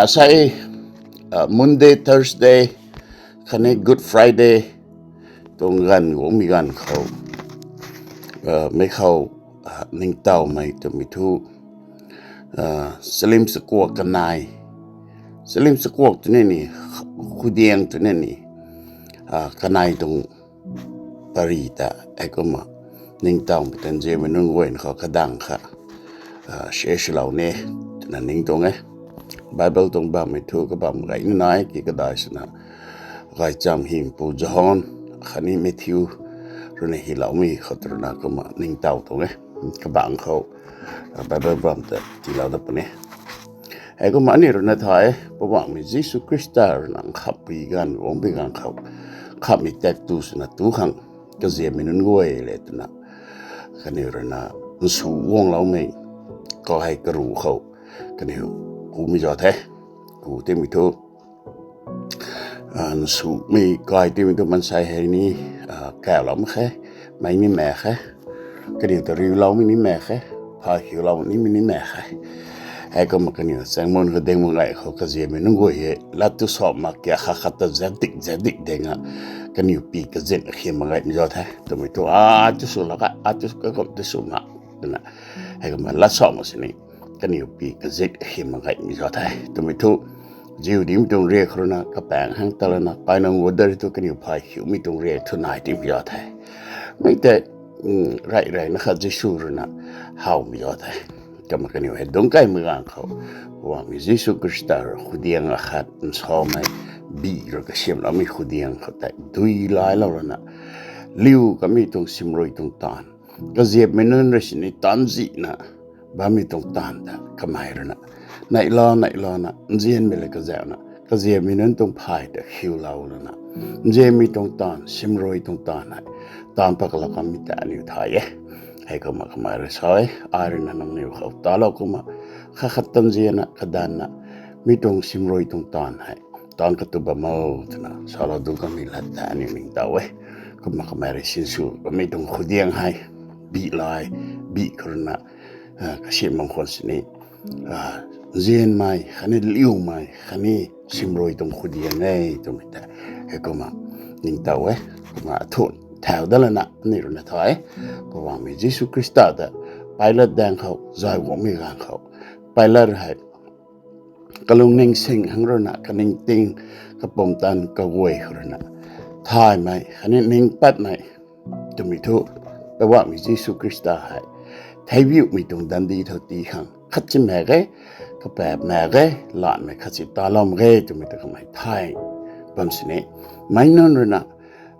ອາໄສ ເອີ Monday, Thursday, ຄັນນີ້ Good Friday ຕົງກັນ ກໍມີການເຂົ້າ ເອີ ໄມ່ເຂົ້າ ເອີ ໜິງເຕົ້າໄມ້ຕົວມີທຸ ເອີ ສະລິມສະກວກກະນາຍ ສະລິມສະກວກຕົວນີ້ນີ້ ຄູດຽງຕົວນີ້ນີ້ ເອີ ກະນາຍຕົງ ປາຣີຕະ ແອກກໍມາ ໜິງຕອງ ປະເທດເຢຍເມນຸນເວີຍ ເຂົາກະດັງຄະ ເອີ ເຊຊະລາວເນ ນະໜິງຕົງເອ ໄບເບິນຕົງບາມໄມທູກະບາມໄກນາຍ ກິກະດາຍສະນະ ໄກຈຳຫິງປູຈະຮອນ ຄະນິເມທິວ ຣະເນຫິລາວມີ ເຂົາຕຣະນາກະມາ ໜິງເຕົ້າຕົງເອ ກະບາງເຂົາ ໄບເບິນບາມຕະ ຕິລາວຕະປະເນ ແອກກໍມາ ອານິຣະນະທາຍ ປະຫວັງມີເຢຊູຄຣິສຕາ ນາງຂັບປີກັນ ວົງປີກັນເຂົາ ຂັບມີແຕກຕູສະນະຕູຂັງ ກະເຢຍເມນຸນເວີຍ ເລຕະນະ ຄະນິຣະນາ ນຊູວົງລາວເມ ກໍໃຫ້ກະຣູເຂົາ ຄະນິ ກູມີຈອແທ້ ກູເຕມີໂທ ອາ ນຊູມີກາຍເຕມີໂທ ມັນໃສ່ໃຫ້ນີ້ ອາ ແກ້ວລາວມະແຄ ໄມມີແມ່ແຄ ກະດິວຕະຣິວລາວມິນິແມແຄ ພາຄິວລາວນິມິນິແມແຄ ແອກກໍມາກະນິວແຊງມົນກະເດັງມະໄງເຂົາກະເຈມິນຸງໂກເຮ ລາຕຸຊອມມາກຽຄາຄາຕະແຈດິກແຈດິກເດັງອະ ກະນິວປີກະເຈັນເຄມາໄງມີຈອແທ ໂຕມິໂຕອາຈຸສຸລະກະອາຈຸກະກົມຕິສຸມະ ນະ ແອກກໍມາລາຊອມມາຊິນີ ກະນິວປີກະເຈັນເຄມາໄງມີຈອແທ ໂຕມິໂຕ Jiu di mi tong rie khrona, ka pang hang talana, kainang wodar itu kaniu phai hiu mi tong rie tunai di mi yot hai. Mai te, rai rai na kha Jisu runa, hau mi yot hai. Kama kaniu he dong kai mi gang khau. Wa mi Jisu Krista ru khudiang ahat, nsau mai, bi ru kasiam la mi khudiang khau tai. Dui lai la runa. Liu kami tong simroi tong tan. Ka ziap mi nun ru sini tan zi na. Ba mi tong tan ta, ka mai runa. Nai lo, nai lo na, nzien mi le ka zau na. Ka zia mi nun tong phai ta khiu lau na. Nzien mi tong tan, sim roi tong tan hai. Tan pa ka la ka mi ta niu thai e. Hai ka ma ka mai re sai, ai re na nang niu khau ta lau ka ma. Kha khat tan zia na, ka dan na. Mi tong sim roi tong tan hai. Tan ka tu ba mau ta na. Sa la du ka mi la ta niu ning ta we. Ka ma ka mai re sin su, ka mi tong khudiang hai. Bi lai, bi ka runa. ເອີ ກະຊິມາຄົນຊິນີ້ ເອີ ເຢັນໄໝ ຄັນນີ້ລິວໄໝ ຄັນນີ້ຊິມໂຣຍຕົງຄູດຽງໄງ ຕົງມິຕາ ເອີ ກໍມາ ນິງເຕົາເອີຍ ກໍມາທຸນແຖວດາລະນະ ນິຣະນະຖອຍ ເພາະວ່າມີເຢຊູຄຣິສຕາຕະ ໄປລະແດງເຂົາ ຈອຍວອງມີການເຂົາ ໄປລະໃຫ້ ກະລຸງເນັງເຊັງຫັງໂຣນະ ກະນິງຕິງ ກະປົມຕັນ ກະໂວຍໂຣນະ ຖ່າຍໄໝ ຄັນນີ້ນິງປັດໄໝ Tumituh, pe wak mi Jisu Krista hai. Thai wiu mi tung dan di thau ti hang. Khat chi me ge, ka pe me ge, la me khat chi ta lom ge, tumituh ka mai thai. Bam sini. Mai non rena,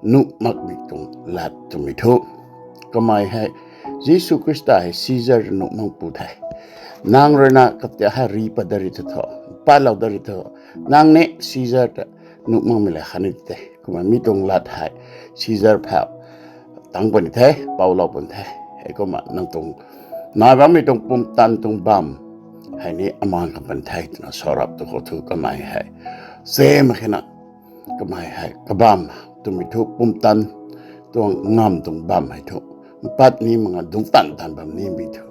nuk mak mi tung lat tumituh. Ka mai hai, Jisu Krista hai, Caesar nuk mang pu thai. Nang rena, ka te hai ri pa dari tho tho. Pa lau dari tho. Nang ne, Caesar ta, nuk mang mi le khanit te. Kuma mi tong lat hai, Caesar phau. Tang pun the, pau lau pun the. He kuma nang tong. Nai bam mi tong pum tan tong bam. Hai ni aman ka pun the, na sorap tu ko tu ka mai hai. Se ma khena. Ka mai hai. Ka bam. Tu mi tu pum tan. Tong ngam tong bam hai tu. Pat ni manga dung tan tan bam ni mi tu.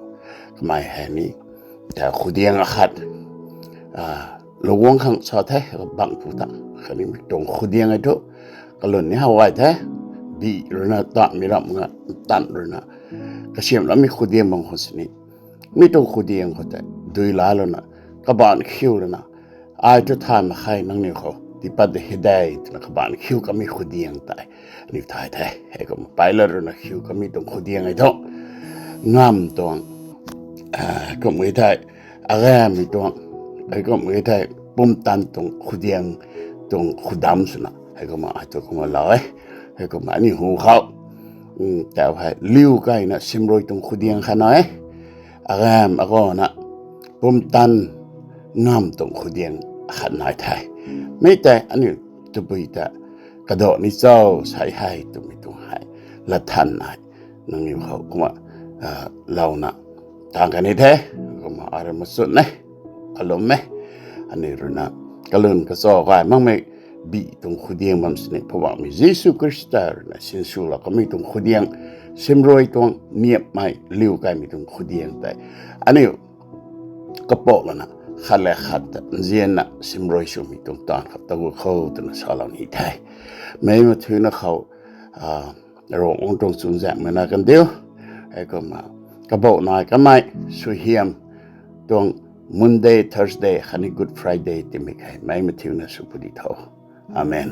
Ka mai hai ni. Te khu diang a khat. A. ລະວັງຂັງຊາແທ້ ບັງຜູ້ຕາ ຄັນນີ້ຕົງຄູດຽງໄອ້ໂທ ກະລຸນນີ້ເຮົາໄວ້ແທ້ ບີລະນະຕະມີລຳງະຕັນລະນະ ກະຊຽມລະມີຄູດຽງບາງຄົນສະນິ ມີຕົງຄູດຽງເຂົາແທ້ ດຸຍລາລະນະ ກະບານຄິວລະນະ ອາຍໂທທານມາໄຄນັງນິວເຂົາ ຕິປັດເດເຮັດໄດ້ ນະກະບານຄິວກະມີຄູດຽງຕາຍ ນິວທາຍແທ້ ໃຫ້ກະມາໄປລະນະ ຄິວກະມີຕົງຄູດຽງໄອ້ໂທ ງາມຕົງ ອາ ກະມືໄທ ອາແຣມຕົງ ໃຫ້ກໍມືໄທ ປຸ້ມຕັນຕົງຄູດຽງ ຕົງຄູດຳສະນະ ໃຫ້ກໍມາ ອາ ຕົງກໍມາລາວ ໃຫ້ກໍມາ ອັນນີ້ຫູເຂົາ ອືມ ແຕ່ວ່າລິວໄກນະ ຊິມໂຣຍຕົງຄູດຽງຂະໜ້ອຍ ອາແຣມ ອາກໍນະ ປຸ້ມຕັນ ງາມຕົງຄູດຽງ ຂະໜ້ອຍໄທ ມີແຕ່ ອັນນີ້ ຕຸບຍຕະ ກະໂດະນິເຈົ້າ ໃສ່ໃຫ້ ຕຸມີຕົງໃຫ້ ລະທັນໃຫ້ ນັງນິວເຂົາກໍວ່າ ເອີ ເຫຼົ່ານະ ຕ່າງກັນນີ້ແທ້ ກໍມາອາລະມະສຸນເນ ອາລົມເມ ອັນນີ້ຣະນະ ກະເລີນກະຊອກາຍມັງເມ ບີຕົງຄູດຽງບຳສະເນ ເພາະວ່າມີເຢຊູຄຣິສຕານະ ຊິນຊູລະກໍມີຕົງຄູດຽງ ຊິມໂຣຍຕົງນຽບໄມ ລິວກາຍມີຕົງຄູດຽງແຕ່ ອັນນີ້ ກະໂປະລະນະ ཁ་ལས་ཁ་ཏ་ཟེར་ན་སེམས་རོགས་ཤོ་མི་གཏོང་དོན་ཁ་ཏ་གོ་ཁོ་ཏ་ན་ས་ལ་ནི་ཐའི་མེ་མ་ཐུ་ན་ཁོ་ཨ་རོང་ཨོང་ཏོང་ཙུན་ཟེར་མ་ན་ཀན་དེའོ། ཨེ་ཀོ་མ་ཀ་བོ་ནའི་ཀ་མའི་སུ་ཧིམ་དོང་Monday Thursday ཁ་ནི་Good Friday ཏེ་མི་ཁའི་མེ་མ་ཐུ་ན་སུ་པུ་དི་ཐོ། ཨ་མེན།